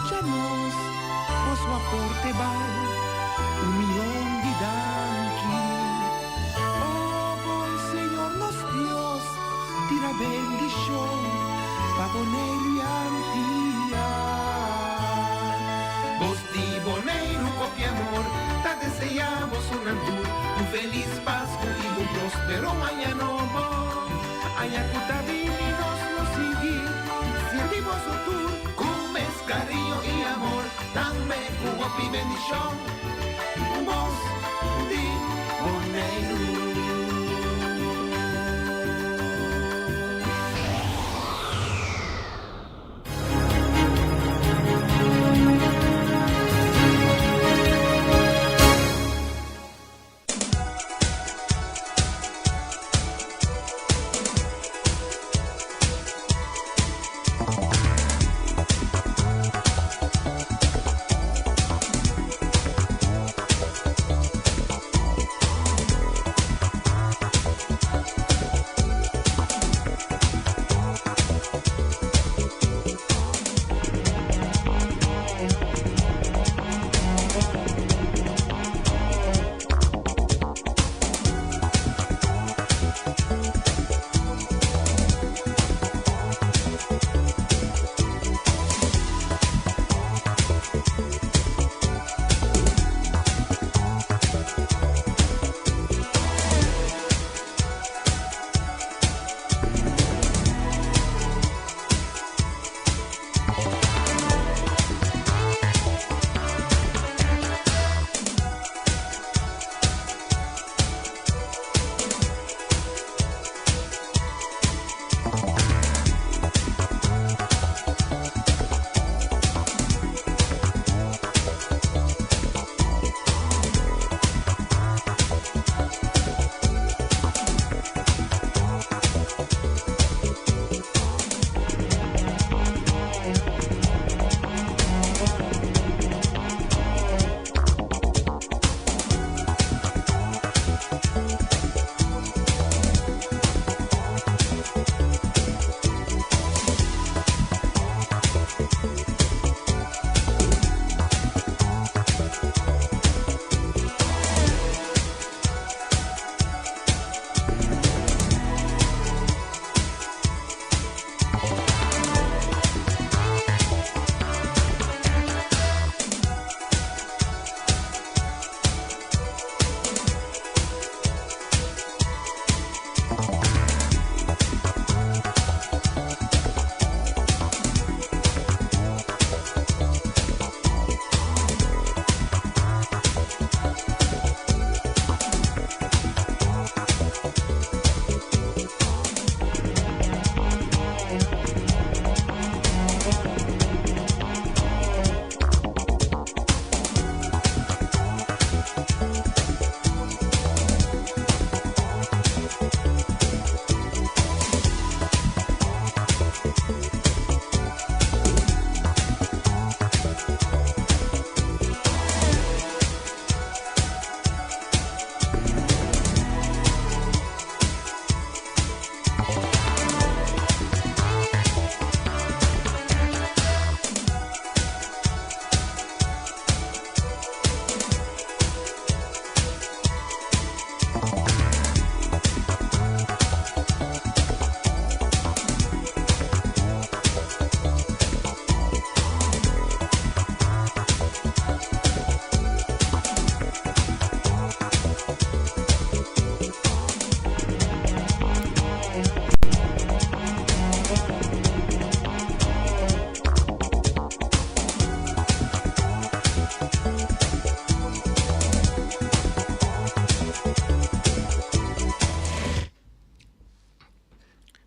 Skucha nos, boso aporte bal un mion di danki. O bon Señor nos Dios, tira bendishon pa Boneiru i Antia. Bos di Boneiru kopi amor ta deseá bosonan tur un felis Pasku i un prospero aña nobo. Aña ku ta bini nos lo sigui sirbi boso tur ku mes kariño i amor, tambe ku hopi bendishon. Bos di Boneiru.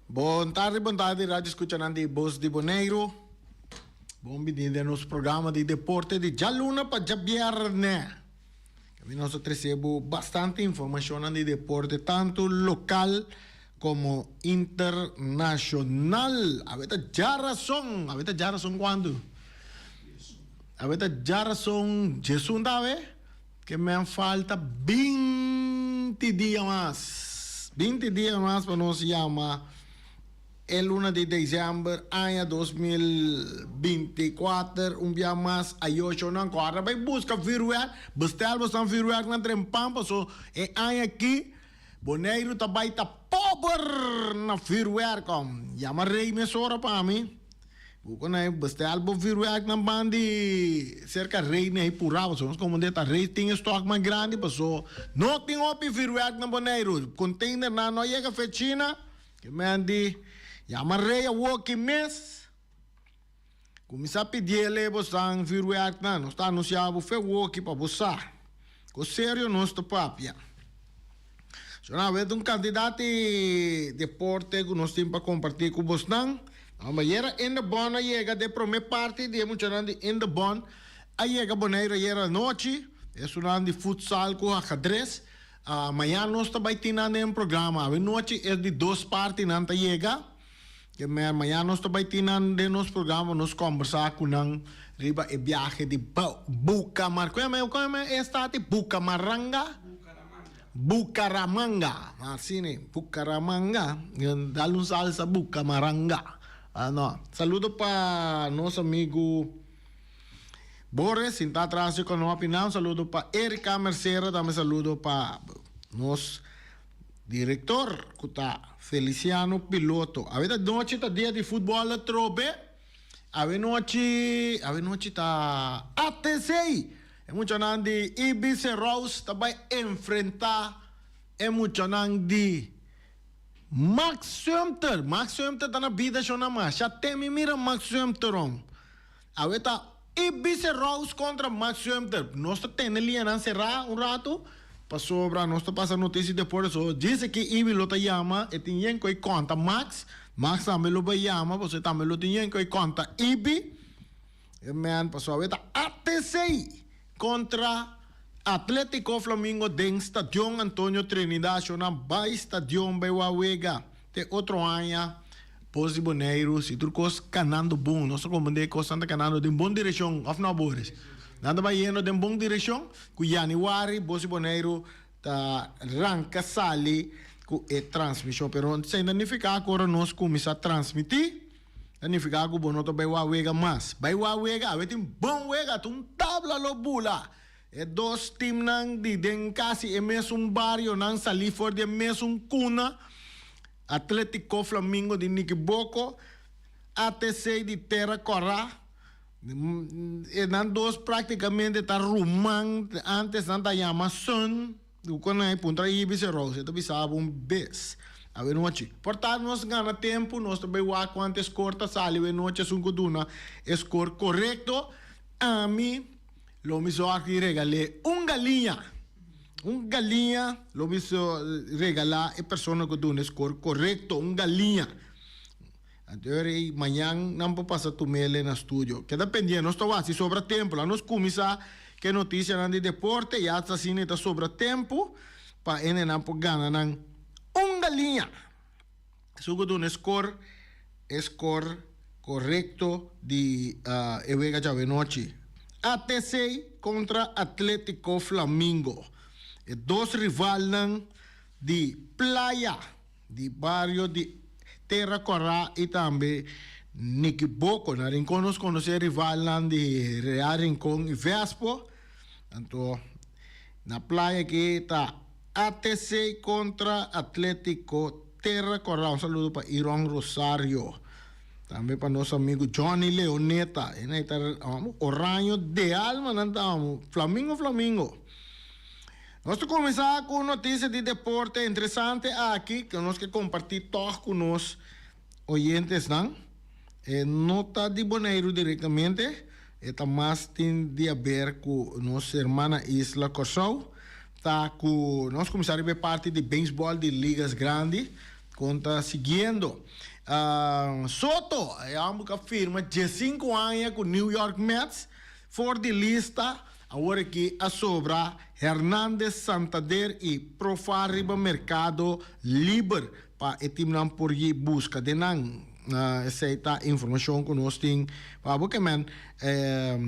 Bon tardi, bon tardi radio escuchanan di Bos di Boneiru. Bon bini den nos programa di deporte di djaluna pa djabierne. Ami nos a trece bo bastante informacionnan di deporte tanto local como internacional. Awe ta djarason, awe ta djarason cuanto? Awe ta djarason djesun ta awe? Ke men falta binti dia mas. Binti dia mas pa nos yama. E luna di december aña 2024 un bia mas ayo shownan kòrda bai buska vuurwerk, bestel boso nan vuurwerk nan tren pan paso e aña aki Boneiru ta bai ta pober na vuurwerk. Yama Rey mesora pa mi. Buko na e bestel bo vuurwerk nan ban di serka Rey na e purá paso nos komo ta Rey tin e stock mas grandi paso no tin hopi vuurwerk na Boneiru container nan no a yega fe China. Ke men di, Yama rei awoki mes. Kuminsá pidiel bo san vürwèrknan. Nos ta anunsiá bo fe awoki pa bo sa ku serio nos ta papia. Shona, awor ta un kantidat di deporte ku nos tin pa kompartí ku bosnan. Ayera Indebon a yega den promé parti di e muchanan di Indebon a yega Boneiru ayera anochi. Esunnan di futsal ku ajedres. Mañan nos ta bai tin nan den programa. Awe nochi es di dos parti nan ta yega. Ke mer mañan nos ta bai tin nan den nos programa pa nos kombersá ku nan riba e biahe di Bucamar. Kon yama kon yama e stad ei? Bucamaranga? Bucaramanga. Asina ei, Bucaramanga. Dal un salsa Bucamaranga. No. Saludo pa nos amigu. Boris, sinta atras di konopi nan. Saludo pa Erika Mercera, tambe saludo pa nos direktor ku ta Feliciano Piloto. Awe ta nochi ta dia di futbòl atrobe. Awe nochi, awe nochi ta ATC. E muchanan di IBC Rose ta bai enfrentá e muchanan di Max Sumter. Max Sumter ta na bida shona masha temi mira Max Sumter ron. Awe ta Ibiza Rose kontra Max Sumter. Nos ta tene liñanan será un ratu pasobra nos ta pasa notisia di deporte. So djis aki Ibi lo ta yama e tin yen ku e konta Max. Max tambe lo bai yama pasobra e tambe lo tin yen ku e konta Ibi. E men pasobra awe ta ATC kontra Atletico Flamingo den Stadion Antonio Trinidad. Shownan bai stadion bai wak wega te otro aña. Pos di Boneiru, si tur kos kanando bon, nos ta komprendé kosnan ta kanando den bon direkshon, òf no, Boris? Nan ta bayendo den bon direkshon, ku yanüari Bos di Boneiru ta ranka sali ku e transmishon. Pero esei no ta nifiká ku ora nos kuminsá transmití, ta nifiká ku bo no ta bai wak wega mas. Bai wak wega, awe tin bon wega, ta un tabla lo bula. E dos timnan di den kasi e mesun barionan salí for di e mesun kuna. Atletico Flamingo di Nikiboko, ATC di Tera Kòrá. E nan dos praktikamente ta ruman, antes nan ta yama Sun, ku kon nan e puntra Ibis e Rose, e ta bisa bo un bes awenochi. Por ta nos gana tempu, nos ta bai wak kuantu e skor ta sali awenochi, esun ku duna e skor korekto, ami Lo mi so aki regal'é un galiña. Un galiña lo mi so regalá e persona ku duna e skor korekto, un galiña. Anto ei mañan nan por pasa tum'el na studio. Keda pendiente, nos ta wak si sobra tempu. Laga nos kuminsá ku e notisianan di deporte, ya ta asina e ta sobra tempu pa hendenan por gana nan un galiña. Esun ku duna e skor, e skor korekto di e wega djawe nochi. ATC kontra Atletico Flamingo. E dos rivalnan di Playa, di bario di Tera Kòrá i tambe Nikiboko. Na Rincon nos konosé e rivalnan di Real Rincon i Vespo. Anto na Playa aki ta ATC kontra Atletico Terra Kòrá. Un saludo pa Iron Rosario. Tambe pa nos amigu Johnny Leoneta. E nan ta Oraño de alma nan ta amo. Flamingo Flamingo. Nos ta kuminsá ku un notisia di deporte interesante aki ku nos ke kompartí tòg ku nos oyentesnan. E no ta di Boneiru direktamente, e ta mas tin di haber ku nos hermana isla Kòrsou. Ta ku nos kuminsá riba e parti di beisbòl di ligas grandi kon ta siguiendo. Soto, e hòmber ku a firma diesinku aña ku New York Mets for di lista, awor aki a sobra Hernandez, Santander i Profar riba merkado liber pa e timnan por yi buska den nan. Esei ta informashon ku nos tin pa bo ke men.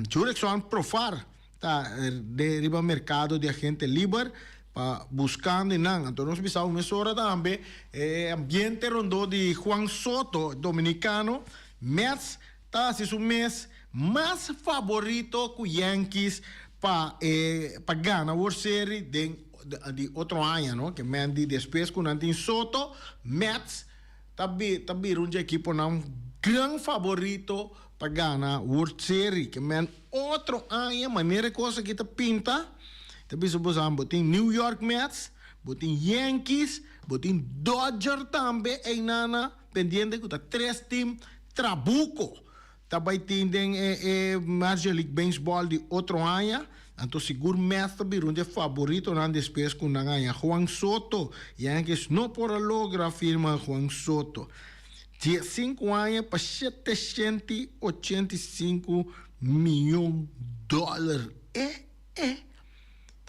Jurickson Profar ta den riba merkado di agente liber. pa buskando nan. Anto nos bisa un mesora tambe e ambiente rondó di Juan Soto, dominicano, Mets ta hasi su mes mas favorito ku Yankees pa e pa gana World Series den di otro aña no. Ke men di despues ku nan tin Soto, Mets ta ta bira un dje ekiponan gran favorito pa gana World Series. Ke men otro aña manera e kos aki ta pinta, ta bisa bo sa bo tin New York Mets, bo tin Yankees, bo tin Dodger tambe eynana pendiente ku ta tres team trabuco ta bai tin den e e Major League Baseball di otro aña. Anto sigur Mets ta bira un di e favoritonan despues ku nan haña Juan Soto. Yankees no por a logra firma Juan Soto. Diesinku aña pa 785 miyon dòler. E e!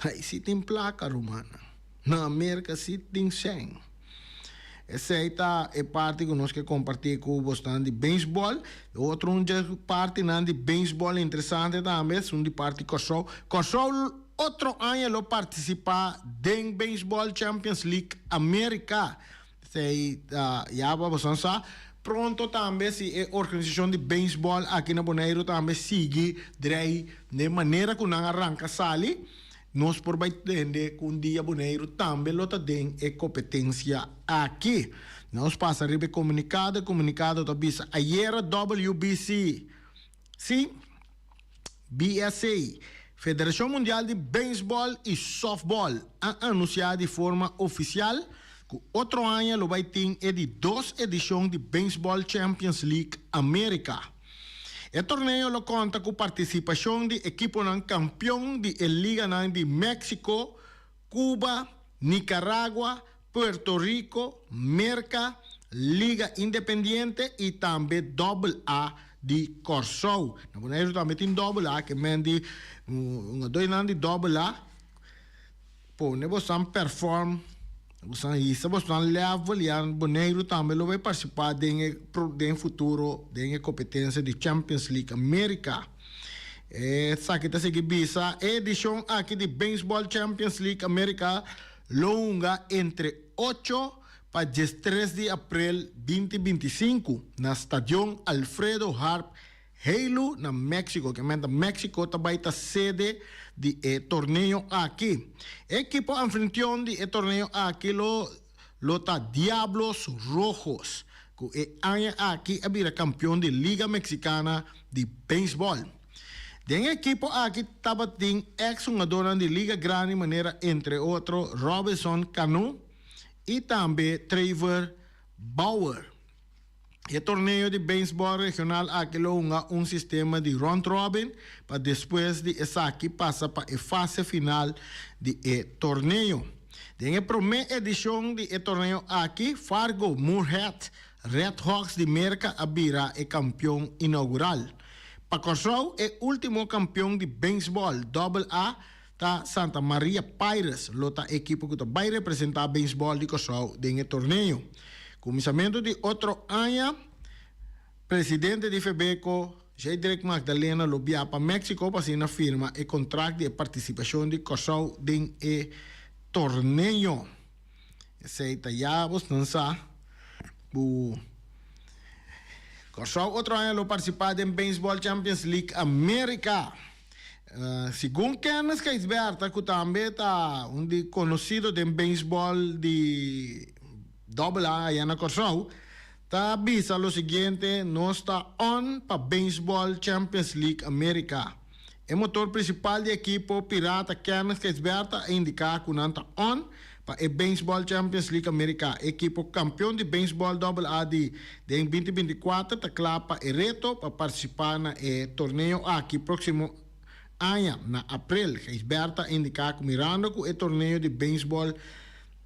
Ai si tin plaka rumannan. Na Merka si tin sèn. Esei ta e parti ku nos ke kompartí ku bosnan di beisbòl. E otro un dje partinan di beisbòl interesante tambe esun di parti Kòrsou. Kòrsou otro aña lo partisipá den Beisbòl Champions League Amerika. Esei ta ya pa bosnan sa. Pronto tambe si e organisashon di beisbòl aki na Boneiru tambe sigui drei den manera ku nan a ranka sali. Nos por bai tende ku un dia Boneiru tambe lo ta den e kompetensia aki. Nos pasa riba e komunikado, e komunikado ta bisa ayera WBC, sí, BSA, Federashon Mundial di Beisbòl i Sòftbòl, a anunsiá di forma ofisial ku otro aña lo bai tin e di dos edishon di Beisbòl Champions League Amerika. E torneo lo konta ku partisipashon di ekiponan kampion di e liganan di Meksiko, Cuba, Nicaragua, Puerto Rico, Merka, Liga Independiente i tambe Dòbel A di Kòrsou. Na Boneiru tambe tin Dòbel A, ke men di un adoinan di Dòbel A. Pone bosan perform, bosan hisa bosan level ya Boneiru tambe lo bay participa den e den futuro den e competencia di Champions League America. Esaki ta sigui bisa e edicion aki di Baseball Champions League America lo hunga entre ocho pa 13 di april 2025 na Stadion Alfredo Harp Helu na Mexico, ke menta Mexico ta bai ta sede di e torneo aki. E ekipo anfitrion di e torneo aki lo lo ta Diablos Rojos, ku e aña aki a bira kampion di Liga Mexicana di Beisbòl. Den e ekipo aki tabatin eks hungadornan di Liga Grandi manera entre otro Robinson Cano i tambe Trevor Bauer. E torneo di beisbòl regional aki lo hunga un sistema di round robin pa despues di esaki pasa pa e fase final di e torneo. Den e promé edishon di e torneo aki Fargo Moorhead Red Hawks di Merka a bira e kampion inaugural. Pa Kòrsou e último kampion di beisbòl dòbel A ta Santa Maria Pirates lo ta e ekipo ku ta bai representá beisbòl di Kòrsou den e torneo. Kuminsamentu di otro aña, presidente di Febeko, Jeidrek Magdalena lo bia pa Mexico pa asina firma e kontrakt di e partisipashon di Kòrsou den e torneo. Esei ta ya bosnan sa ku Kòrsou otro aña lo partisipá den Beisbòl Champions League Amerika. Segun Kenneth Gijsbertha ku tambe ta un di konosido den beisbòl di Dòbel A aya na Kòrsou, ta bisa lo siguiente, Nos ta on pa Beisbòl Champions League Amerika. E motor prinsipal di ekipo Pirata Kenneth Gijsbertha a indiká ku nan ta on pa e Beisbòl Champions League Amerika. E ekipo kampion di beisbòl Dòbel A di den 2024 ta kla pa e reto pa partisipá na e torneo aki próksimo aña na aprel. Gijsbertha a indiká ku mirando ku e torneo di beisbòl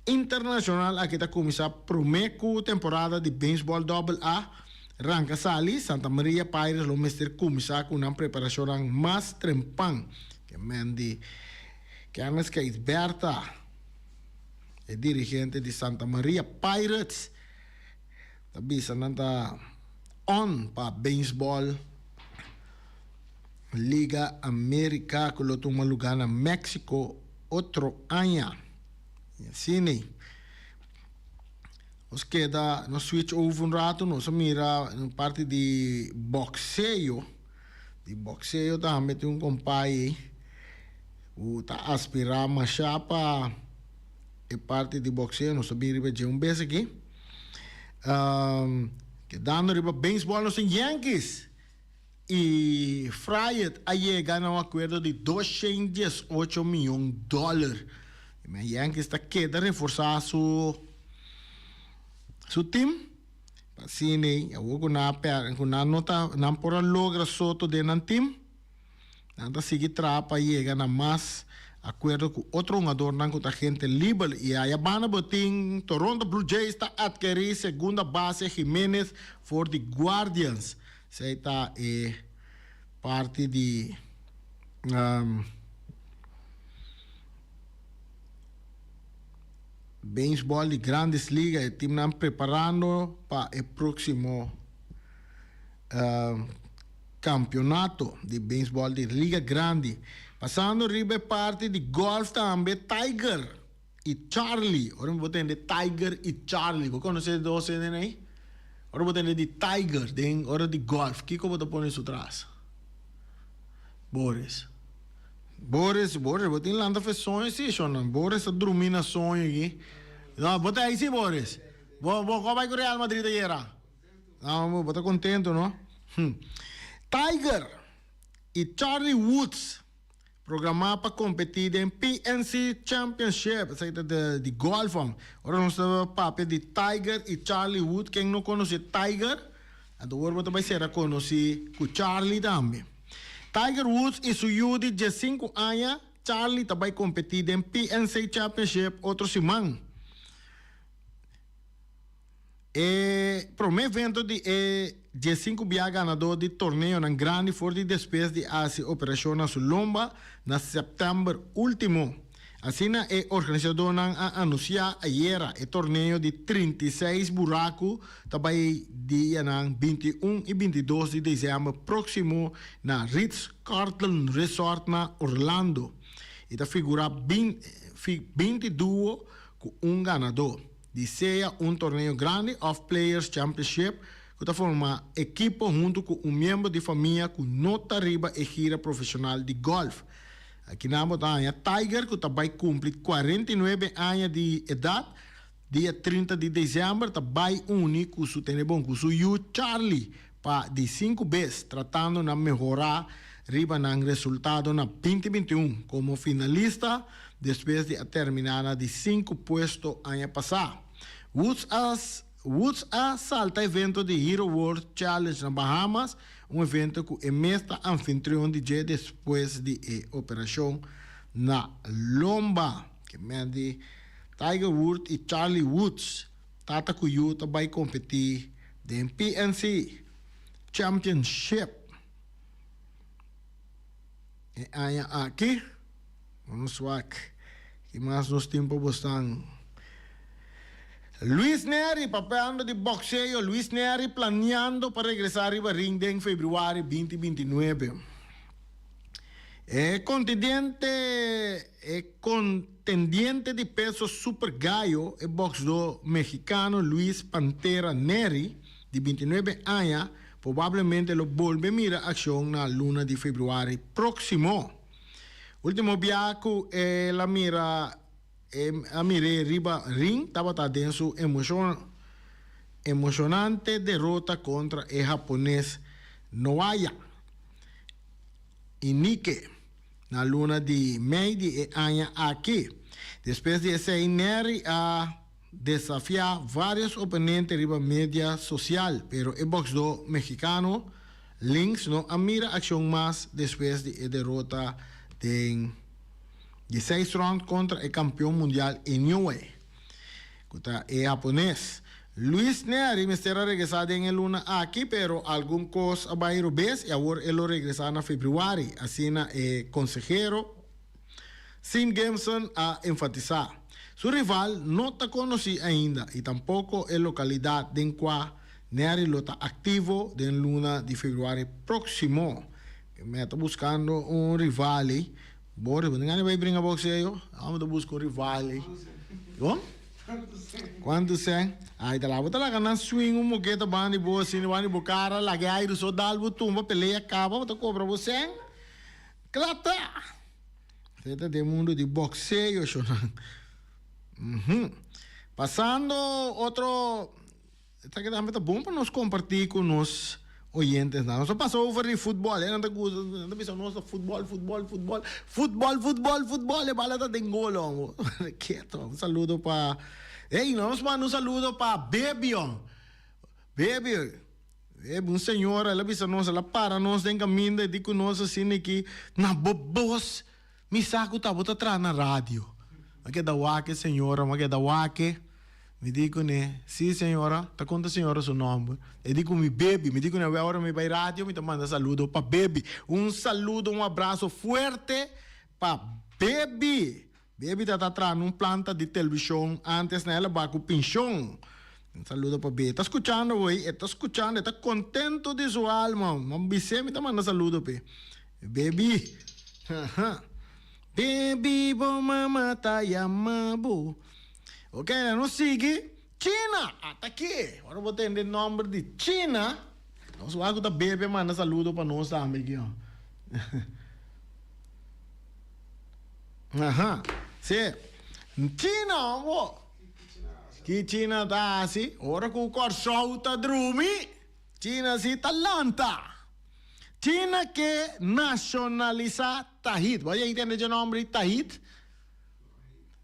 internashonal aki ta kuminsá promé ku temporada di beisbòl Dòbel A ranka sali, Santa Maria Pirates lo mester kuminsá ku nan preparashonnan mas trempan. Ke men di Kenneth Gijsbertha, e dirigente di Santa Maria Pirates, ta bisa nan ta on pa beisbòl Liga America ku lo tuma lugá na Mexico otro aña. I asina ei. Nos keda, nos switch over un rato, nos a mira un parti di boxeo. Di boxeo tambe tin un compai ei cu ta aspira masha pa e parti di boxeo. Nos ta bin riba dje un bes aki. Kedando riba baseball nos tin Yankees y Fryatt a yega na un acuerdo di 218 miyon dollar. Yankees ta keda reforsa su su team. Pa asina ei, awor ku nan a pèrdè, ku nan no ta, nan por a logra Soto den nan tim, nan ta sigui traha pa yega na mas akuerdo ku otro hungadornan ku ta agente liber. I aya banda bo tin Toronto Blue Jays ta atkerí segunda base Jimenez for di Guardians. Esei ta e parti di. Beisbòl di Grandes Liga, e timnan preparando pa e próksimo kampionato di beisbòl di Liga Grandi. Pasando riba e parti di gòlf tambe Tiger i Charlie. Ora mi bo tende Tiger i Charlie, bo konosé e dos hende ei? Ora bo tende di Tiger den ora di gòlf, kiko bo ta pone su tras? Boris. Boris, Boris, bo tin lanta fe soño si, shonnan. Boris ta drumi na soño aki. No, bo ta ahí si, Boris. Bo, bo, ko bai ku Real Madrid ayera? No, bo ta contento, no? Hm. Tiger i Charlie Woods programá pa kompetí den PNC Championship. Esaki ta de, di golf, hom. Ora nos ta papia di Tiger i Charlie Woods, ken no konosé Tiger? Anto awor bo ta bai sera konosí ku Charlie tambe. Tiger Woods i su yu di diesinku aña, Charlie, ta bai kompetí den PNC Championship otro siman. E promé evento di e diesinku bia ganadó di torneonan grandi for di despues di hasi operashon na su lomba na sèptèmber último. Asina e organisadónan a anunsiá ayera e torneo di 36 buraku ta bai dianan 21 i 22 di desèmber próksimo na Ritz Carlton Resort na Orlando i ta figurá 20 duo ku un ganadó di sea un torneo grandi òf Players Championship ku ta forma ekipo huntu ku un miembro di famia ku no ta riba e gira profeshonal di gòlf. Akinan bo ta haña Tiger ku ta bai kumpli 49 aña di edat dia 30 di desèmber ta bai uni ku su tene bon ku su yu Charlie pa di sinku bes tratando na mehorá riba nan resultado na 2021 komo finalista despues di a terminá na di sinku puesto aña pasá. Woods a Woods a salta evento di Hero World Challenge na Bahamas, un evento ku e mes ta anfitrion di dje despues di e operashon na lomba. Ke men di Tiger Woods i Charlie Woods, tata ku yu ta bai kompetí den PNC Championship e aña aki. Nos wak ki mas nos tin pa bosnan. Luis Nery papiando di boxeo Luis Nery planeando pa regresa riba ring den februari 2029. E contendiente e contendiente di peso super gallo e boxdor mexicano Luis Pantera Nery di 29 aña probablemente lo bolbe mira accion na luna di februari proximo. Ultimo bia ku el a mira e a mir'é riba ring tabata den su emoshonante derota kontra e hapones Noaya Inike na luna di mei di e aña aki. Despues di esei Nery a desafiá vários oponente riba media sosial, pero e bòksdó mexikano Lynx no a mira akshon mas despues di e derota den di seis rònt kontra e kampion mundial Inoue, ku ta e hapones. Luis Nery mester a regresá den e luna aki, pero algun kos a bai robes i awor e lo regresá na febrüari, asina e konsehero Sean Gimson a enfatisá. Su rival no ta konosí ainda i tampoko e lokalidat den kua Nery lo ta aktivo den luna di febrüari próksimo. Mi ta buskando un rival ei. Boris, bo tin gana di bai bringa bokseo? Amo ta buska un rival ei. Kon? Kuantu sèn? Ai ta la bo ta laga nan swing un moketa banda di bo asina banda di bo kara laga e airu so dal bo tumba pelea kaba bo ta kobra bo sèn. Kla ta! Esei ta den mundu di bokseo shonnan. Pasando otro Esaki tambe ta bon pa nos kompartí ku nos oyentesnan. Nos a pasa over di futbòl, e nan ta gusta, nan ta bisa nos ta futbòl, futbòl, futbòl, futbòl, futbòl, futbòl, e bala ta den gol hòmber. Keto, un saludo pa, ey, nos manda un saludo pa Bebi hòmber. Bebi, Bebi, un señora, el a bisa nos, el a para nos den kaminda, e di ku nos asina aki, na bo bos, Mi sa ku ta bo ta traha na radio. Mi a keda wak e señora, mi a keda wak e. Mi di kuné, Si, señora. Ta konta señora su nòmber. E di ku mi Bebi. Mi di kuné, Awor ora mi bai radio mi ta manda saludo pa Bebi. Un saludo, un abraso fuerte pa Bebi. Bebi ta ta traha na un planta di televishon antes na el a bai ku penshon. Un saludo pa Bebi. E ta skuchando awor, e ta skuchando, e ta kontento di su alma. Mi bis'é mi ta manda saludo p'e. Bebi, haha. Bebi bo mama ta yama bo. Ok, nos sigui. China, ata aki. Ora bo tende nomber di China, nos wak ku ta bebe manda saludo pa nos tambe aki. Aha, si. China, bo. Ki China ta hasi? Ora ku Kòrsou ta drumi, China si ta lanta. China ke nashonalisá Tahit. Bo a yei tende dje nòmber di Tahit?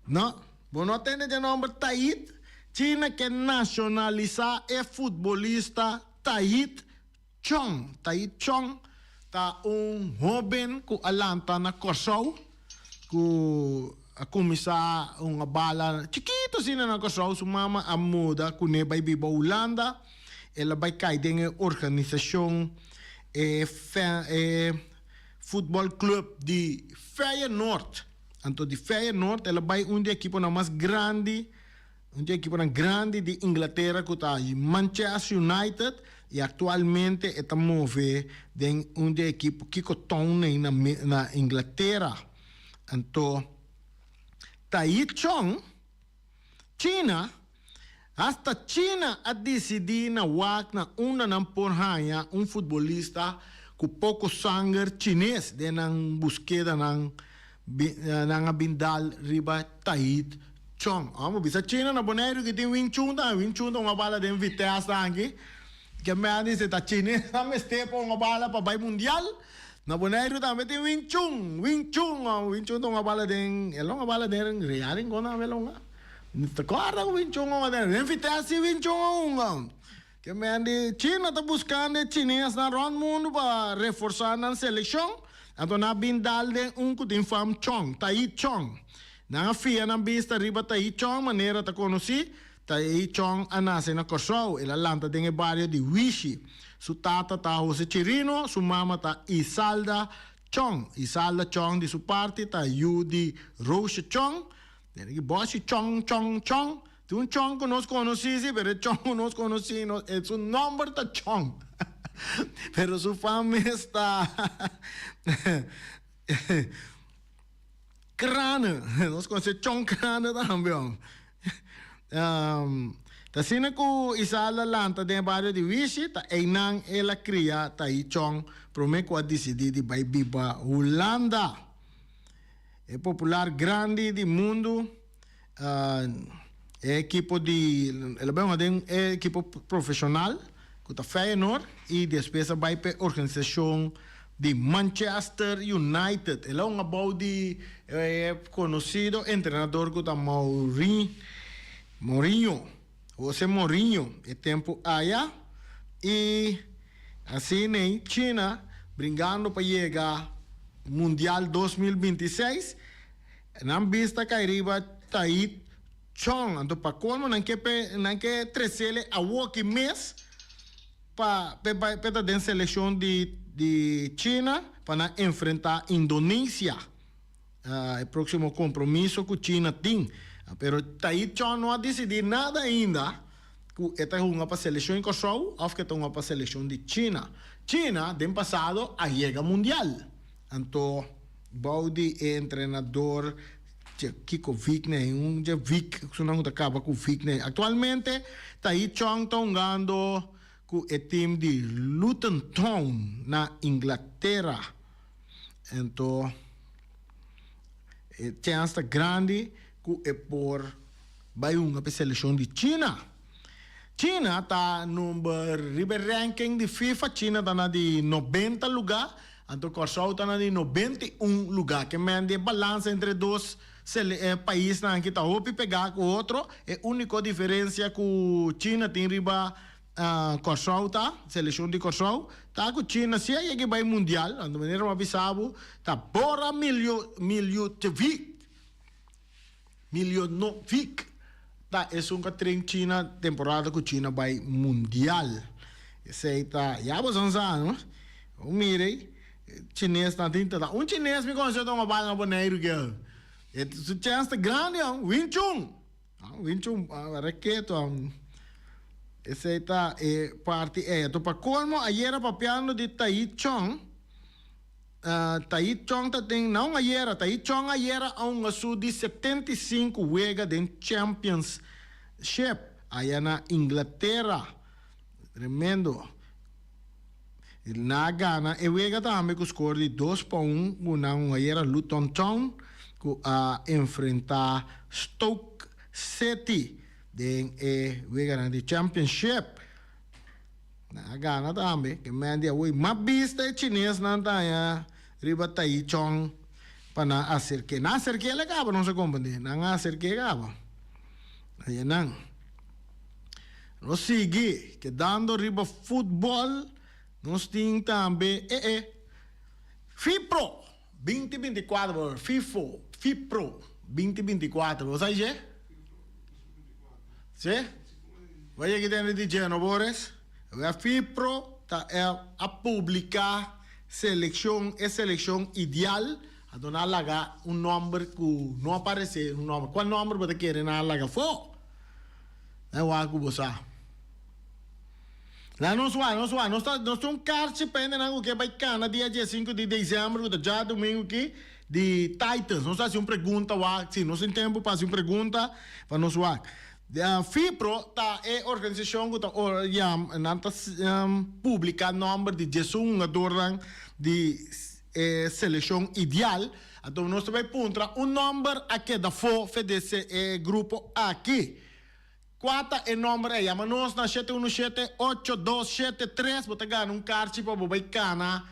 No, bo no a tende dje nòmber Tahit? China ke nashonalisá e futbolista Tahit Chong. Tahit Chong ta un hóben ku a lanta na Kòrsou, ku a kuminsá hunga bala chikitu asina na Kòrsou. Su mama a muda kuné bai biba Hulanda. El a bai kai den e organisashon e e futbòl klup di Feyenoord. Anto di Feyenoord el a bai un di ekiponan mas grandi, un di ekiponan grandi di Inglatera ku ta Manchester United i aktualmente e ta move den un di ekipo Kiko Town na na Inglatera. Anto Tahith Chong. China, Hasta China a disidí na wak na unda nan por haña un futbolista ku poko sanger chines den nan buskedanan nan a bin dal riba Tahith Chong. Amo bisa China na Boneiru ki tin Wing Chun tambe. Wing Chun ta un bala den Vitesse aki. Ke me a disi ta chines nan mester pa un bala pa bai mundial. Na Boneiru tambe tin Wing Chun, Wing Chun, oh, Wing Chun ta un bala den, el a bala den Real Rincon tambe el a. Mi ta corda cu Wing Chun a den, den Vitesse si Wing Chun a hunga. Ke men di China ta buscando e chinesnan rond mundo pa reforsa nan seleccion, anto nan a bin dal den un cu tin fam Chong, Tai Chong. Nan a fia nan bista riba Tai Chong manera ta conoci. Taei Chong a nase na Kòrsou. El a lanta den e bario di Wishi. Su tata ta Jose Chirino, su mama ta Isalda Chong. Isalda Chong di su parti ta yu di Roosje Chong. Den aki bòshi Chong Chong Chong. Tin un Chong ku nos konosí si, pero e Chong ku nos konosí no, e su nòmber ta Chong. Pero su fam mes ta Krane. Nos konosé Chong Krane tambe. Ta asina ku Isal a lanta den e bario di Wishi, ta einan el a kria Taichong promé ku a disidí di bai biba Hulanda. E popular grandi di mundu, e ekipo di, el a bai hunga den e ekipo profeshonal ku ta Feyenoord i despues a bai pa e organisashon di Manchester United. El a hunga bou di e konosido entrenador ku ta Mourinho, Jose Mourinho e tempu aya i asina ei China bringando pa yega Mundial 2026 nan bista kai riba Tahith Chong. Anto pa kolmo nan ke nan ke tresele awoki mes. Pa p'e bai p'e ta den selekshon di di China pa nan enfrentá Indonesia e próksimo kompromiso ku China tin. Pero Tahith Chong no a disidí nada ainda ku e ta hunga pa selekshon di Kòrsou òf ku e ta hunga pa selekshon di China. China den pasado a yega mundial anto bou di e entrenador. Dje kiko Vikney, un dje Vik, su nan ku ta kaba ku Vikney. Aktualmente Tahith Chong ta hungando ku e tim di Luton Town na Inglatera. Anto e chèns ta grandi ku e por bai hunga pa e selekshon di China. China ta number riba e ranking di FIFA, China ta na di 90 lugá, anto Kòrsou ta na di 91 lugá. Ke men di e balansa entre e dos paisnan aki ta hopi pegá ku otro. E úniko diferensia ku China tin riba Kòrsou ta, selekshon di Kòrsou, ta ku China si a yega bai mundial, anto manera mi a bisa bo, ta Bora Miljojevic. Miljonovic ta esun ka tren China temporada ku China bai mundial. Esei ta ya boso sa no. Bo mira ei chinesnan tin ta un chines mi konosé ta un bal na Boneiru ke. E su chèns ta grandi hon. Wing Chun. Wing Chun reketo hon. Esei ta e parti ei. Anto pa kolmo ayera papiando di Tahith Chong. Tahith Chong ta den na un ayera Tahith Chong ayera a hunga su di 75 wega den Championship aya na Inglatera. Tremendo. Nan a gana e wega tambe ku skor di 2-1 ku nan hunga ayera Luton Town ku a enfrenta Stoke City den e weganan di Championship. Nan a gana tambe. Ke men di awor mas bista e chinesnan ta haña riba Taichung pa nan aserk'é. Nan aserk'é el a kaba, nos a komprendé. Nan a aserk'é kaba. Haña nan. Nos sigui kedando riba futbòl, nos tin tambe e e FIPRO 2024, FIFO, FIPRO 2024. Bo sa dje? Sí? Bo a yega tende di dje no Boris? Wea FIPRO ta a publica seleccion e seleccion ideal anto nan a laga un nomber cu no a parece un nomber. Cual nomber bo ta kere nan a laga afo? Nan wak cu bo sa. Laga nos wak, nos wak. Nos ta nos tin un karchi pa hendenan cu ke bay cana dia 15 di december cu ta djadomingo aki di Titans. Nos ta haci un pregunta wak. Si nos tin tempo pa haci un pregunta pa nos wak. FIPRO ta e organisacion cu ta nan ta publica nomber di 11 hungadornan di e seleccion ideal. Anto nos ta bay puntra un nomber a keda fo fe di e grupo aki. Cua ta e nomber ey? Yama nos na 717 8273 bo ta gana un karchi pa bo bay cana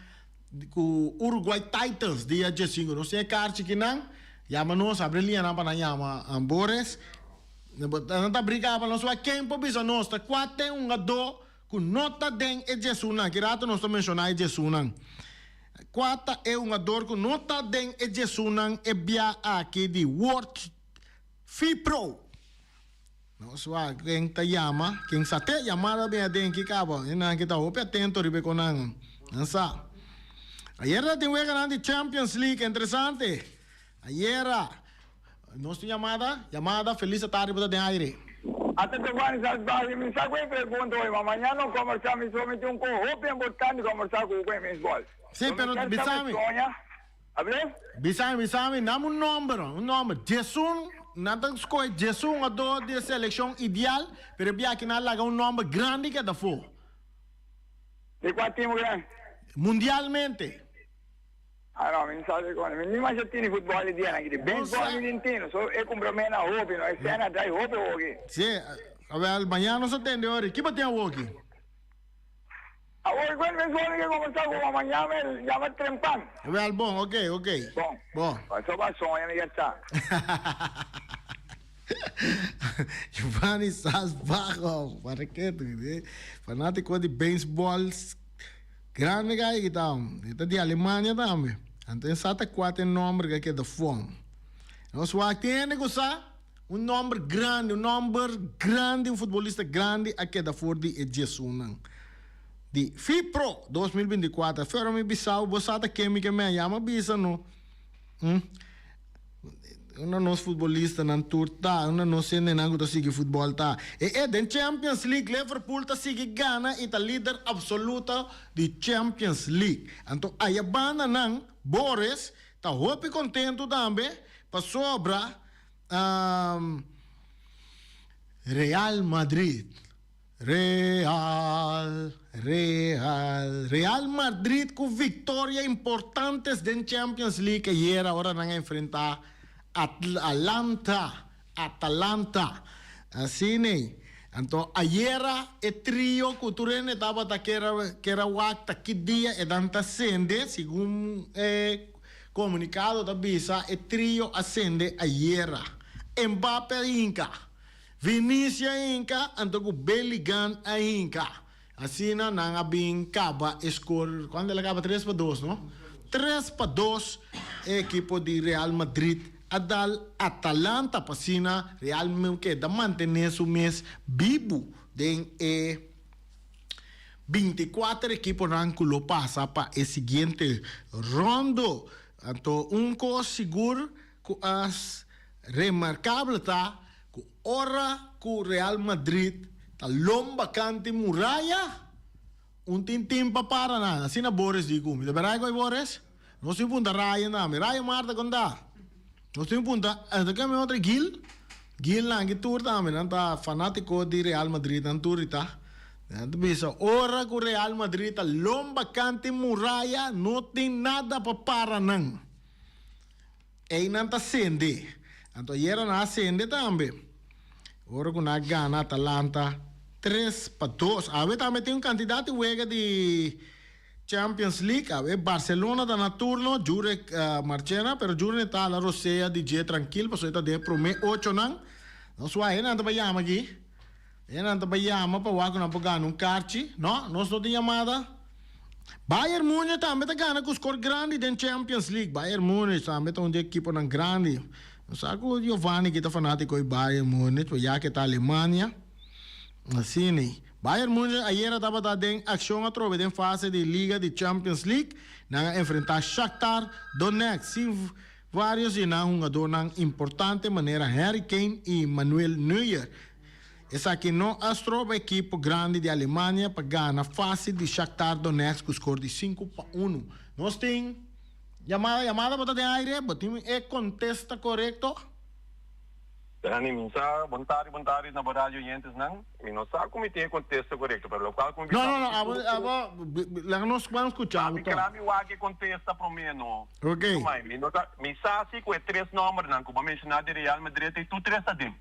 cu Uruguay Titans dia 15. Nos tin e karchi kinan. Yama nos, abri liñanan pa nan yama Boris. Nan ta brinca pa nos wak ken por bisa nos ta cua ten hungadó cu no ta den e djesunnan. Ki rato nos ta menciona e djesunnan. Cua ta e hungador cu no ta den e djesunnan e bia aki di World FIPRO? Nos wak ken ta yama, ken sa te yamada bin aden ki caba. E nan ki ta hopi atento riba e conan. Nan sa. Ayera tin weganan di Champions League interesante. Ayera. Nos tin yamada? Yamada, feliz atardi bo ta den aire. Ata Giovanni Salvaje, mi sa ku e pregunta hoy, ma mañana no kombersá, mi so mi tin un kos hopi importante kombersá ku bo en beisbòl. Sí, So mi pero kier bisa sa mi. Sonia, Abre? Bisa mi, bisa mi, nam un nomber, un nomber. 11, nan ta skohe 11 hungadó di e selekshon ideal, pero e biaha nan a laga un nomber grandi keda afó. Di kua tim gran? Mundialmente. Ah no, mi no sabi con. Mi ni masha tini futbol di dia nan kiti. Baseball mi tin tino, so e cumpra mena hopi no, e sena drai hopi awoki. Si, awel mañana nos a tende ori. Kiba tin awoki? Awoki cu baseball mi ke combersa cu bo, mañana mi yama trempan. Awel bon, ok, ok. Bon. Bon. Paso ba soña mi ke sa. Giovanni Salsbajo, para ke tu, fanatico di baseball. Grande guy ki ta, e ta di Alemania tambe. Anto e sa ta kua ta e nomber ku a keda fon. Nos wak tin hende ku sa un nomber grandi, un nomber grandi, un futbolista grandi a keda for di e diesunnan di FIPRO 2024. Fero mi bisao bo sa ta ken mi ke mea yama bisa no. Hm. Unda nos futbolistanan tur ta? Unda nos hendenan ku ta sigui futbòl ta? E e den Champions League Liverpool ta sigui gana i ta lider absoluto di Champions League. Anto aya banda nan, Boris, ta hopi kontentu tambe pasobra Real Madrid, Real, Real, Real Madrid ku viktoria importantes den Champions League ayera ora nan a enfrenta Atlanta, Atalanta. Asina. Anto ayera e trio ku tur hende tabata ker a wak ta ki dia e nan ta sende, segun e komunikado ta bisa e trio a sende ayera. Mbappe a hinka, Vinicius a hinka anto ku Bellingham a hinka. Asina nan a bin kaba e skor, kuantu el a kaba? 3-2 no? 3-2 e ekipo di Real Madrid a dal Atalanta pa asina Real keda mantene su mes bibu den e 24 ekiponan ku lo pasa pa e siguiente rondo. Anto un kos sigur ku a remarkabel ta ku ora ku Real Madrid ta lomba kanti muraya, un tin tin pa para nan. Asina Boris di ku mi. Ta berdad ku Boris? Nos tin punta Ryan tambe. Ryan Marta kon ta? Nos tin punta, ta ken mi otro Gil? Gil nan ki tur tambe, nan ta fanatiko di Real Madrid nan tur i ta. Nan ta bisa ora ku Real Madrid ta lomba kanti muraya no tin nada pa para nan. Einan ta sende. Anto ayera nan a sende tambe. Ora ku nan a gana Atalanta 3-2. Awe tambe tin un kantidat di wega di Champions League. Awe Barcelona ta na turno. Jurek Marchena, pero Jurek ta ala rosea di dje trankil pasobra e ta den e promé ochonan. Nos wak e nan ta bai yama aki. E nan ta bai yama pa wak ku nan por gana un karchi. No, nos no tin yamada. Bayern Munich tambe ta gana ku skor grandi den Champions League. Bayern Munich tambe ta un di e ekiponan grandi. Nos sa ku Giovanni ki ta fanatiko di Bayern Munich, pues ya ke ta Alemania. Asina. Bayern Munich ayera tabata den akshon atrobe den fase di liga di Champions League. Nan a enfrentá Shakhtar Donetsk sin varios di nan hungadónan importante manera Harry Kane i Manuel Neuer. Esaki no a stroba ekipo grandi di Alemania pa gana fásil di Shakhtar Donetsk ku skor di 5-1. Nos tin yamada, yamada bo ta den aire, bo tin e kontesta korekto? Dani, mi sa, bon tardi, bon tardi na bo radio oyentesnan. Mi no sa ku mi tin e kontesta korekto, pero lokual ku mi bisa No, no, no, abo, abo, laga nos ban skucha bo tòg. Ami mi wak e kontesta promé no. Ok. Tumai, mi no ta, mi sa si ku e tres nòmbernan ku bo a menshoná di Real Madrid ei tur tres ta den.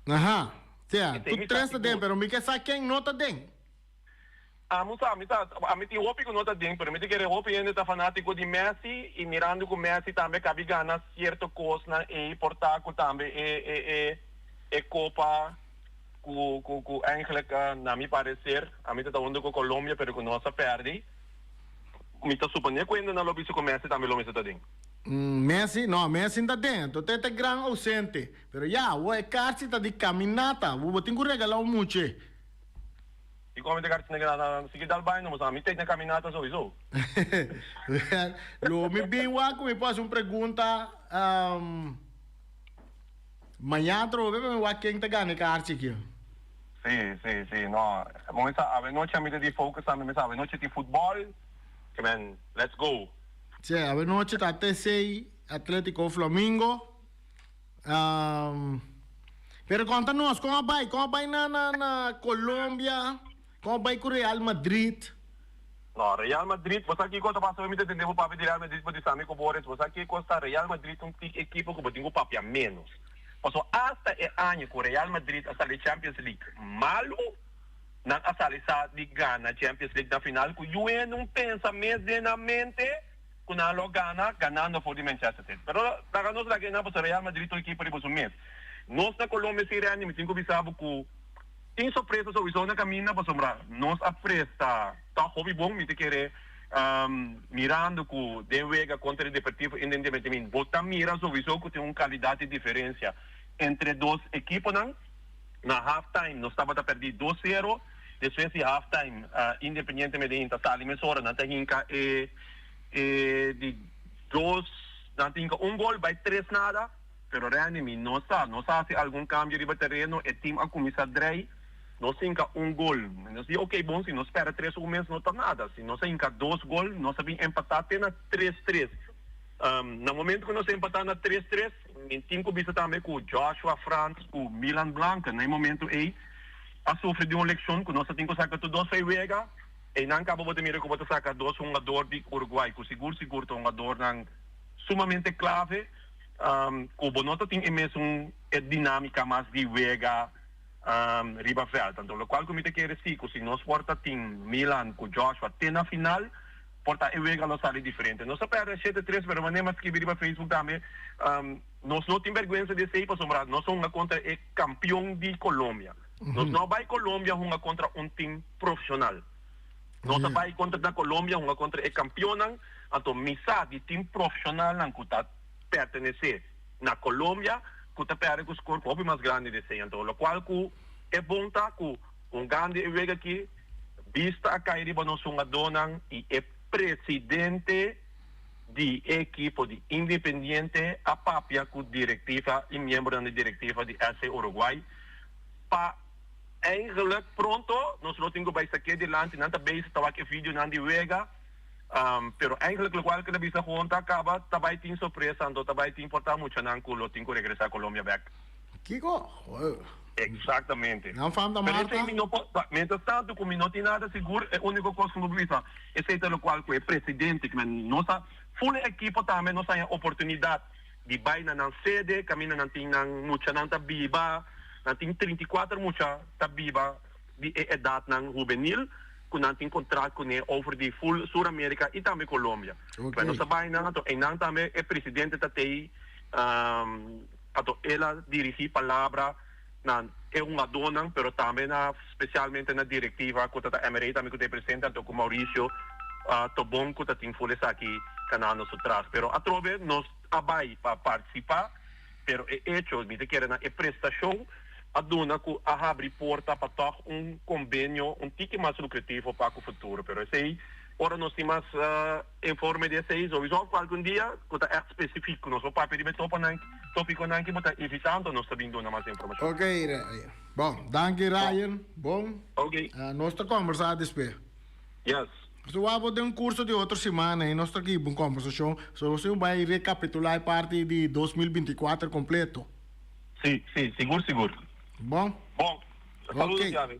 Aha, sea, tur tres ta den, pero mi ke sa ken no ta den. Amo sa, mi sa, ami tin hopi ku no ta den, pero mi ta kere hopi hende ta fanátiko di Messi i mirando ku Messi tambe kabi gana sierto kosnan ei por ta ku tambe e e e e kopa ku ku ku eigenlijk na mi pareser ami ta ta huntu ku Colombia pero ku nos a pèrdè mi ta suponé ku hende nan lo bisa ku Messi tambe lo mester ta den. Messi, no, Messi no ta den, anto ta e gran ausente. Pero ya, awor e karchi ta di kaminata, bo tin ku regalá un muche. I kon mi ta karchi na kaminata? Si ki dal bai no, pasobra mi ta na kaminata souiso. Lo mi bin wak ku mi por hasi un pregunta mañana atrobe pa mi wak ken ta gana e karchi aki. Si, si, si, no. Bo mi sa awenochi ami ta di focus tambe, mi sa awenochi tin futbòl, ke men, let's go. Sí, awenochi ta TC Atletico Flamingo. Pero konta nos, kon a bai? Kon a bai na na na Colombia? Kon a bai ku Real Madrid? No, Real Madrid, bo sa kiko ta pasa? Mi ta tende bo papia di Real Madrid, bo di sa mi ku Boris, bo sa kiko sta Real Madrid un tik ekipo ku bo tin ku papia menos. Paso asta e aña ku Real Madrid a sali Champions League malu, nan a sali sa di gana Champions League na final ku yu hende un pensa mes den nan mente ku nan lo gana ganando for di Manchester City. Pero laga nos laga einan pasobra Real Madrid ta un ekipo riba su mes. Nos na Colombia si Randy mi tin ku bisa bo ku tin sorpresa souiso na kaminda pasobra nos a presta tòg hopi bon mi ta kere mirando ku den wega kontra di Deportivo Independiente bo ta mira souiso ku tin un kalidat di diferensia entre dos ekiponan. Na half time nos tabata perdí dos sero. Despues di half time Independiente Medellin ta sali mesora. Nan ta hinka e e di dos, nan ta hinka un gol bai tres nada. Pero Randy mi no sa, nos a hasi algun cambio riba tereno, e team a cuminsa drei. Nos hinka un gol, nos di ok bon si nos perde tres un mes no ta nada, si nos a hinka dos gol nos a bin empata te na tres tres. Na momento ku nos a empata na tres tres mi tin ku bisa tambe ku Joshua Frans ku Milan Blanken na e momento ey a sufri di un lekshon ku nos a tin ku saka tur dos fey wega. Eynan kaba bo ta mira ku bo ta saka dos hungador di Uruguay ku sigur sigur ta hungadornan sumamente klave ku bo no ta tin e mesun e dinamika mas di wega. riba veld. Anto locual cu mi ta kere si cu si nos por ta tin Milan cu Joshua te na final por ta e wega lo sali diferente. Nos a perde shete tres pero manera mi a scribi riba Facebook tambe nos no tin berguensa di esey pasobra nos a hunga contra e campeon di Colombia. Nos no a bay Colombia hunga contra un team profesional. Nos a bay contra na Colombia hunga contra e campeonnan anto mi sa di team profesionalnan cu ta pertenece na Colombia cu ta perde cu score cu hopi mas grandi di esey. Anto locual cu e bon ta cu un grandi e wega aki bista a cay riba nos hungadornan y e presidente di e ekipo di Independiente a papia cu directiva y miembronan di directiva di SC Uruguay pa eigenlijk pronto nos lo tin cu bay saque dilanti. Nan ta bezig ta wak e videonan di wega. Pero eigenlijk locual cu na bisa gewoon ta caba ta bay tin sorpresa anto ta bay tin por ta muchanan cu lo tin cu regresa Colombia bek. Kico? Exactamente. Nan fam ta Pero Marta? esey mi no por, mientras tanto cu mi no tin nada sigur e unico cos cu mi por bisa esey ta locual cu e presidente cu men nos a full e equipo tambe nos haña oportunidad di bay na nan sede caminda nan tin nan muchanan ta biba nan tin 34 mucha ta biba di e edatnan hubenil ku nan tin kontrat kuné over di ful Sur Amerika i tambe Colombia. Ok. Pero nos ta bai nan anto einan tambe e presidente ta tei anto el a dirigí palabra na e hungadónan pero tambe na spesialmente na direktiva ku ta ta MRA tambe ku ta e presente anto ku Mauricio Tobon ku ta tin ful esaki kanando su tras. Pero atrobe nos a bai pa partisipá pero e echo mi ta kere na e prestashon a duna ku a habri porta pa tòg un kombenio un tiki mas lukrativo pa ku futuro. Pero esei ora nos tin mas informe di esei souiso òf kualke un dia ku ta ègt spesifik ku nos por papia riba e toponan topikonan ki bo ta invitá anto nos ta bin duna mas informashon. Ok bon danki Ryan bon Ok. Nos ta kombersá despues. Yes. Nos wak bo den un kurso di otro simana i nos ta kiba un kombersashon so nos tin bai rekapitulá e parti di 2024 kompleto. Sí, sí, sigur, sigur. Bon. Bon. Saludos, Ok. Javi.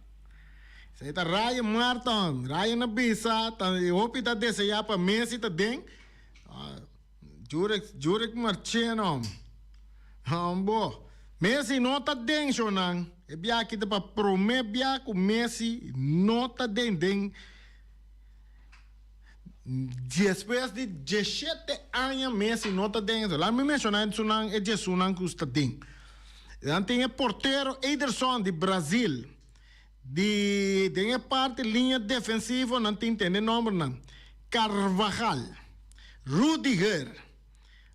Esei ta Ryan Marton. Ryan a bisa, ta hopi ta deseá pa Messi ta den. Ah, Jurek, Jurek Marcheno. Hombo. Messi no ta den, shonan. E bia aki ta pa promé bia ku Messi no ta den den Despues di diesshete aña Messi no ta den. Laat mi menciona esunnan e diesunnan cu sta den. Nan tin e portero Ederson di Brazil. Di den e parti liña defensivo nan tin tende nombernan, Carvajal, Rudiger,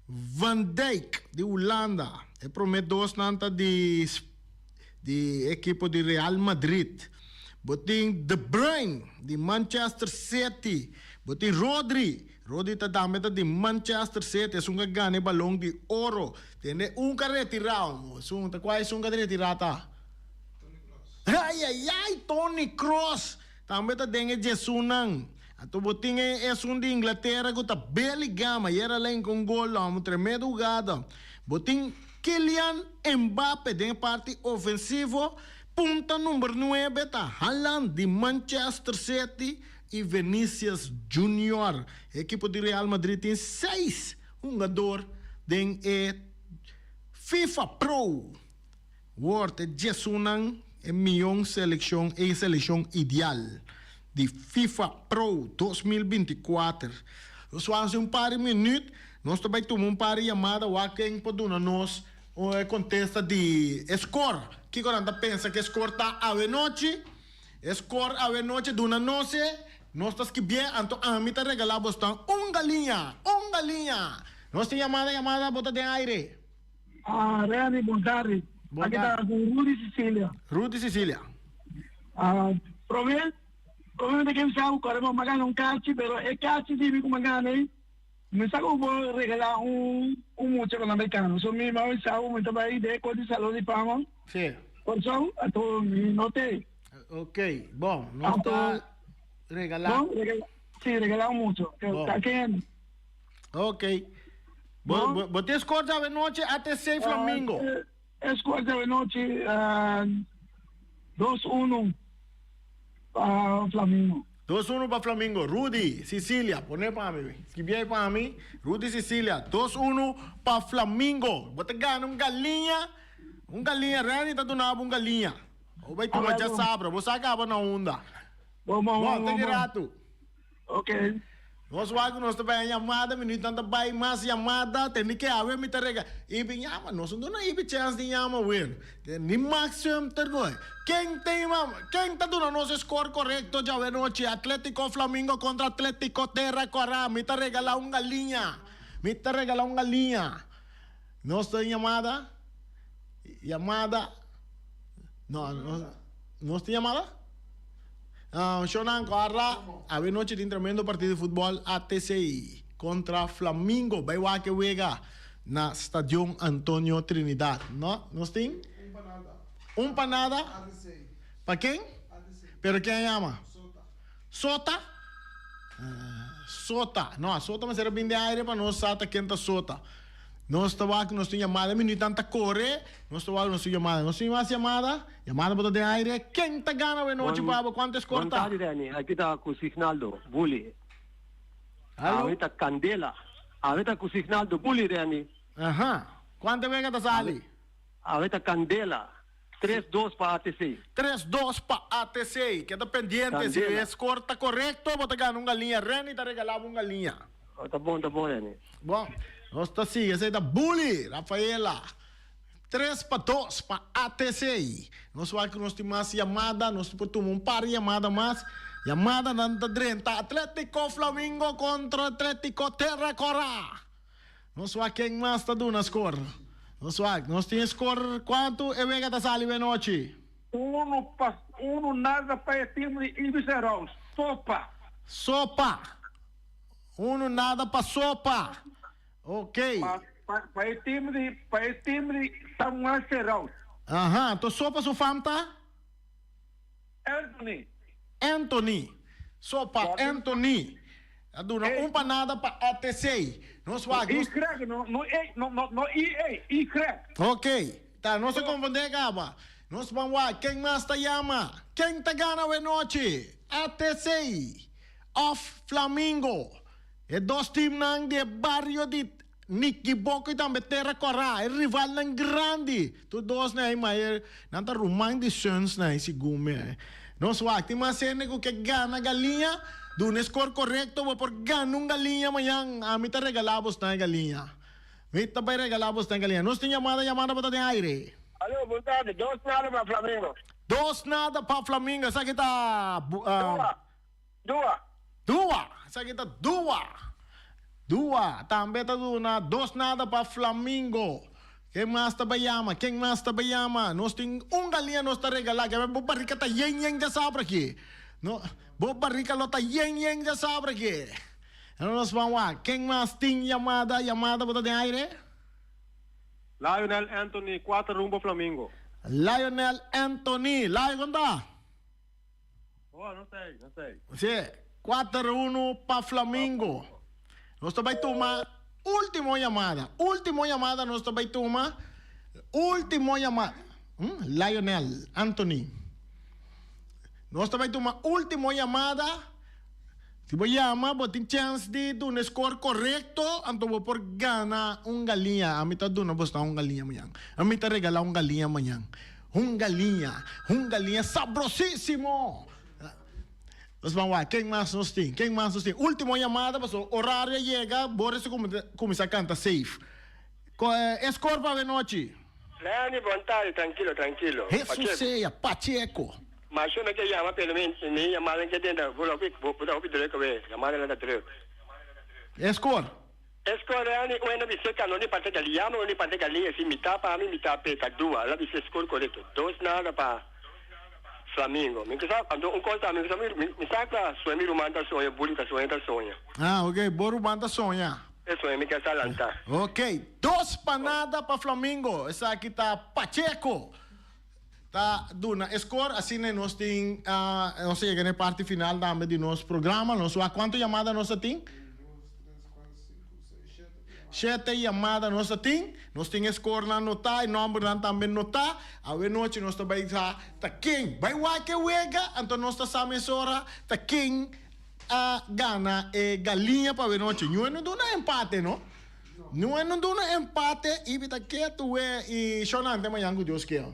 Van Dijk di Hulanda. E prome dosnan ta di di ekipo di Real Madrid. Bo tin De Bruyne di Manchester City. Bo tin Rodri. Rodri ta tambe ta di Manchester City. Esun ka gana e balon di oro. Tende un ka retira. Esun ta kua esun ka retira ta? Ay ay ay Toni Kroos tambe ta den e djesunnan. Anto bo tin e esun di Inglatera ku ta Bellingham. Ayer a lenka un gol, un tremendo hugada. Bo tin Kylian Mbappe den e parti ofensivo. Punta number nuebe ta Haaland di Manchester City y Vinicius Junior. E ekipo di Real Madrid tin seis hungador den e FIFA Pro World, e diesunnan e mion seleccion e seleccion ideal di FIFA Pro 2024. Nos wak un par di minuut, nos ta bay tuma un par di yamada wak ken por duna nos e contesta di e score. Kiko nan ta pensa ku e score ta awenochi? E score awenochi duna nos e, nos ta skibié, anto ami ta regalá bosnan un galiña! Un galiña! Nos tin yamada, yamada, bo ta den aire. Ah, Randy, bon tardi. Bon Aki ta tardi. ku Rudy Cecilia. Rudy Cecilia. Ah, promé, promé mi ta ken sa ku kòrda mi a gana un kachi, pero e kachi di mi ku mi a gana ei, Mi sa ku bo regalá un un mucha ku nan bai kano. So mi mama bisa ku mi ta bai den e kos di Salon di Fama. Sí. Kòrsou, anto mi no t'ei. Ok, bon, nos ta regalá. Bon, regalá, sí, regalá un mucho. Bon. Ta ken. Ok. Bo, Bon. bo, bo tin score djawe nochi ATC Flamingo. Eh, e score djawe nochi eh, dos uno pa Flamingo. Dos uno pa Flamingo. Rudy Cicilia, pone pa mi. Skibi ahí pa mi. Rudy Cicilia, dos uno pa Flamingo. Bo ta gana un galiña. Un galiña, Renny ta duna bo un galiña. Bo bai tuma djasabra, bo sa caba na unda. Bon, bon, Bon, bon, te ki bon. ratu. Ok. Nos wak ku nos ta bai yamada, minuutnan ta bai mas yamada, tende ke awe mi ta rega. Ibi yama, nos no duna Ibi chance di yama wen. Ni Maxim ta goe. Ken tin ken ta duna nos e score korekto djawe nochi? Atletico Flamingo kontra Atletico Terra Kora. Mi ta regala un galiña. Mi ta regala un galiña. Nos ta yamada? Yamada? No, nos, nos tin yamada? Ah, Shonan Corra, awe nochi tin tremendo partido di futbol ATC contra Flamingo. Bai wak e wega na Stadion Antonio Trinidad. No, nos tin? Un pa nada. Un pa nada? ATC. Pa ken? ATC. Pero ken a yama? Sota. Sota? Sota. No, sota mester a bin den aire pa nos sa ta ken ta sota. Nos ta wak nos tin yamada, minuutnan ta kore, nos ta wak nos tin yamada. Nos tin mas yamada, yamada bo ta den aire. Ken ta gana awe nochi Bon, pa bo? Kuantu es bon korta? tardi Danny, aki ta ku Signaldo, Bully. Hallo? Awe ta kandela. Awe ta ku Signaldo, Bully, Danny. Aha. Kuantu wega ta sali? Awe ta kandela. Tres dos pa ATC. Tres dos pa ATC. Keda pendiente, si Kandela. e score ta korekto bo ta gana un galiña. Renny ta regala bo un galiña. Oh, ta bon, ta bon, Renny. Bon, nos ta sigui. Esei ta Bully, Rafaela. Tres pa dos pa ATC. Nos wak ku nos tin mas yamada. Nos por tuma un par di yamada mas. Yamadanan ta drenta. Atletico Flamingo kontra Atletico Terra Kora. Nos wak ken mas ta duna skor. Nos wak, nos tin e skor kuantu e wega ta sali wenochi? Uno pa uno nada pa e team di Ibis Heroes. Sopa. Sopa. Uno nada pa sopa. Ok. Pa pa pa e team di pa e team di Samuel Serraus. Aha, anto sopa su fam ta? Anthony. Anthony. Sopa Anthony. A duna un panada pa ATC. Nos wak. Y, no, no E, no, no, no I E, Y. Ok. Ta, nos a konfundé kaba. Nos ban wak ken mas ta yama. Ken ta gana awenochi? ATC òf Flamingo? E dos teamnan di e bario di Nikiboko i tambe Tera Kòrá, e rivalnan grandi. Tur dos nan ei, ma e nan ta ruman di Suns nan ei, segun mi. Nos wak tin mas hende ku ke gana galiña, duna e skor korekto, bo por gana un galiña mañan. Ami ta regalá bosnan e galiña. Mi ta bai regalá bosnan e galiña. Nos tin yamada, yamada bo ta den aire. Alo, bon tardi. Dos nada pa Flamingo. Dos nada pa Flamingo. Esaki ta. Dua. Dua. Dua! Esaki ta dua! Dua tambe ta duna dos nada pa Flamingo. Ken mas ta bay yama? Ken mas ta bay yama? Nos tin un galia nos ta regala. Ke bo barrica ta yen yen djasabra aki. No, bo barrica lo ta yen yen djasabra aki. Ano nos ban wak. Ken mas tin yamada? Yamada bo ta den aire? Lionel Anthony, cuater rumbo Flamingo. Lionel Anthony. Lion, kon ta? Oh, no sei, no sei. Sí, kuater uno pa Flamingo. Nos ta bai tuma último yamada. Último yamada nos ta bai tuma. Último yamada. Hmm? Lionel, Anthony. Nos ta bai tuma último yamada. Si bo yama, bo tin chance di duna e score korekto, anto bo por gana un galiña. Ami ta duna bosnan un galiña mañan. Ami ta regala un galiña mañan. Un galiña, un galiña sabrosísimo! Nos ban wak, ken mas nos tin? Ken mas nos tin? Último yamada, pasobra orario a yega, Boris ta kuminsá kanta safe. E score pa awenochi? Lenny, bon tardi, trankilo, trankilo. Hesus sea, Pacheco. Ma sho no ke yama pero mi mi yamada ke den ta hopi hopi druk awe, yamadanan ta druk. E score? E score ani un hende bis'é ka no ni parte galia no ni parte galia si mitá pa mi mitá p'e ta dua el a bis'é score korekto dos nada pa Flamingo mi sa anto un kos ta mi sa mi sa kla soña mi ruman ta soña buri ta soña ta soña. Ah ok bo ruman ta soña. E soña mi ke sa lanta. Ok dos pa nada pa Flamingo esaki ta Pacheco. Ta duna e score, asina nos tin nos a yega na e parti final tambe di nos programa. Nos wak cuanto yamada nos a tin? Shete yamada nos a tin. Nos tin e scorenan notá, e nombernan tambe notá. Awe nochi nos ta bai sa ta ken bai wak e wega, anto nos ta sa mesora ta ken a gana e galiña pa awe nochi. Ñue no duna empate no. Ñue no duna empate y bi ta ketu we y shonante mañan cu Dios kier.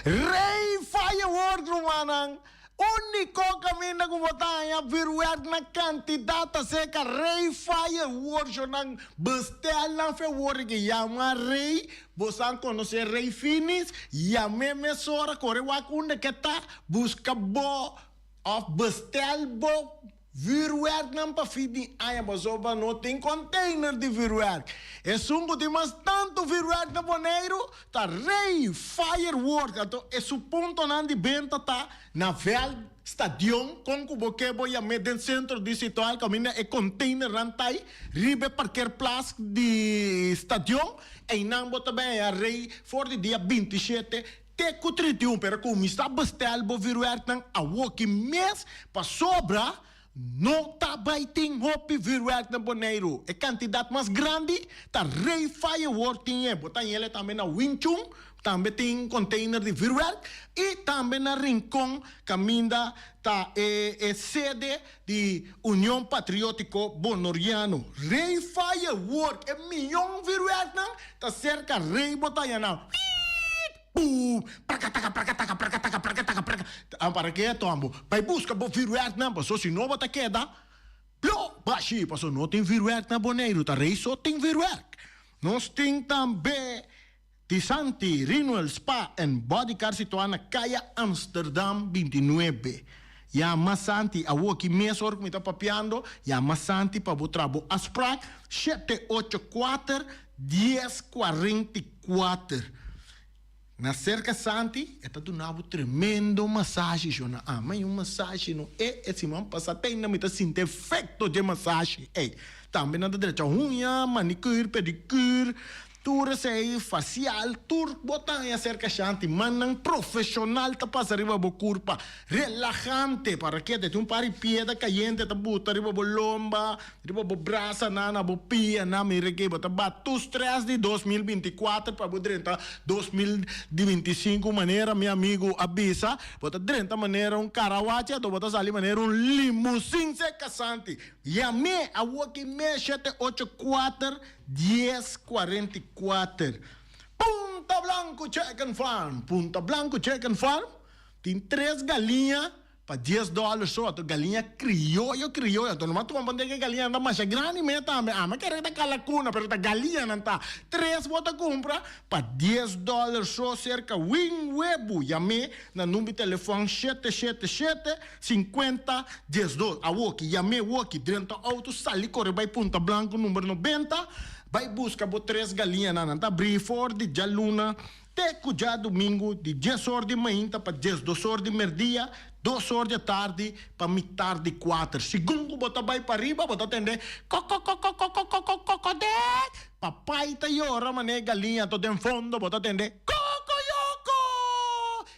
Rey Firework rumannan. Úniko kaminda ku bo ta haña vürwèrk na kantidat ta serka Rey Fireworksnan. Bestel nan fe wor ke yama Rey. Bo san konosé Rey Finis? Yam'é mesora, kore wak unda ke ta, buska bo òf bestel bo Vuurwerknan pa fin di aña pasobra no tin container di vuurwerk. Esun cu tin mas tanto vuurwerk na Boneiru ta Rey Firework. Anto e su puntonan di benta ta na veld, stadion, con cu bo ke bo yam'é den centro di situal caminda e containernan ta ay riba e parkeerplaats di stadion. Eynan bo ta bay haña Rey for di dia 27 Te ku 31, pero kuminsá bestel bo vürwèrknan awoki mes pasobra no ta bai tin hopi vürwèrk na Boneiru. E kantidat mas grandi ta Rey Firework tin e. Bo ta hele tambe na Wing Chun, tambe tin container di vürwèrk i tambe na Rincon kaminda ta e e sede di Union Patriótiko Bonoriano. Rey Firework, e miyon vürwèrknan ta serka Rey bo ta haña nan. Piit! Puu! Prakataka, prakataka, prakataka, prakataka, praka. An para ke tombo? Bai buska bo vürwèrknan paso si no bo ta keda plo bashi paso no tin vürwèrk na Boneiru, ta Rey so tin vürwèrk. Nos tin tambe Tisanti Renewal Spa and Body Car situá na Kaya Amsterdam 29. Yama Santi awoki mes ora ku mi ta papiando, yama Santi pa bo traha bo afsprak 784 1044. Na serka Santi e ta duna bo tremendo masashi shona. Ama e un masashi no e e siman pasa te ainda mi ta sinti efecto dje masashi ey. Tambe nan ta drecha huña, manicure, pedicure. Tur esei fasial, tur bo ta haña serka Shanti. Mannan profeshonal ta pasa riba bo kurpa. Relahante, para ke te tin un par di piedra kayente ta buta riba bo lomba, riba bo brasanan, na bo pianan. Mira ke bo ta bat tur stress di 2024 pa bo drenta 2025 manera mi amigu a bisa. Bo ta drenta manera un karawachi anto bo ta sali manera un limusin serka Shanti. Yam'é awoki mes shete ocho kuater. Dies kuarenta i kuater. Punta Blanco Chicken Farm Punta Blanco Chicken Farm tin tres galiña pa dies dòler so. Anto galiña krioyo krioyo. Anto no a tuma p'e ke galiñanan ta masha grandi me tambe. Ami a kere ta kalakuna pero ta galiñanan ta. Tres bo ta kumpra pa dies dòler so serka Wing Webu. Yam'é na number di telefòn shete shete shete 50 diesdos. Awoki, yam'é woki, drenta outo, sali kore bai Punta Blanco number 90, bai buska bo tres galiñanan. Nan ta abrí for di djaluna te ku djadumingu di dies or di mainta pa 12 or di merdia, dos or di atardi pa mitar di kuater. Segun ku bo ta bai pariba bo ta tende kokokokokokokokokokokokdek. Papai ta yora manera e galiña, anto den fondo bo ta tende kokoyoko.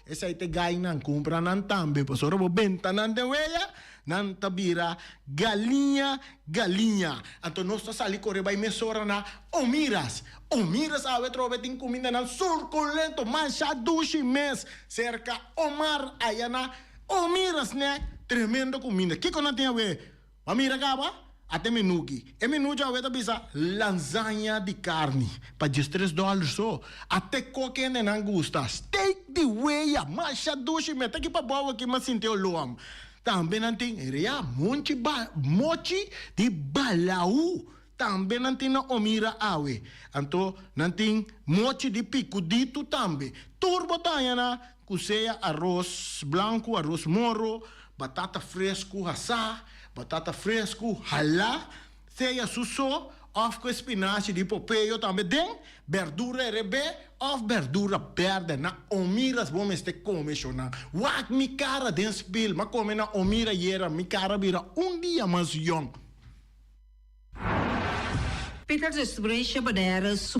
Esei ta e gainan, kumpra nan tambe, pasobra bo benta nan den wea, nan ta bira galiña, galiña. Anto nos ta sali kore bai mesora na Omiras. Omiras awe trobe tin kumindanan surkulento, masha dushi mes, serka Omar aya na Omiras nè, tremendo kuminda. Kiko nan tin awe? Bo a mira kaba? Ata e menu ki. E menu djawe ta bisa lanzaña di karni pa 13 dòler so. Ata e koke hendenan gusta. Steak di weya, masha dushi. Mi a ta aki pa bou aki mi a sinti olor. Tambe nan tin rea monchi ba mochi di balau. Tambe nan tin na Omira awe. Anto nan tin mochi di pikuditu tambe. Tur bo ta haña na ku sea aros blanku, aros moro, batata fresku hasá, batata fresku halá, sea su so. òf ku spinashi di Popeye tambe den, berdura herebé òf berdura bèrdè. Na Omira's bo mester kome, shonnan. Wak mi kara den spil, m'a kome na Omira ayera, mi kara bira un dia mas yòn. Peter Distribution Bonaire su.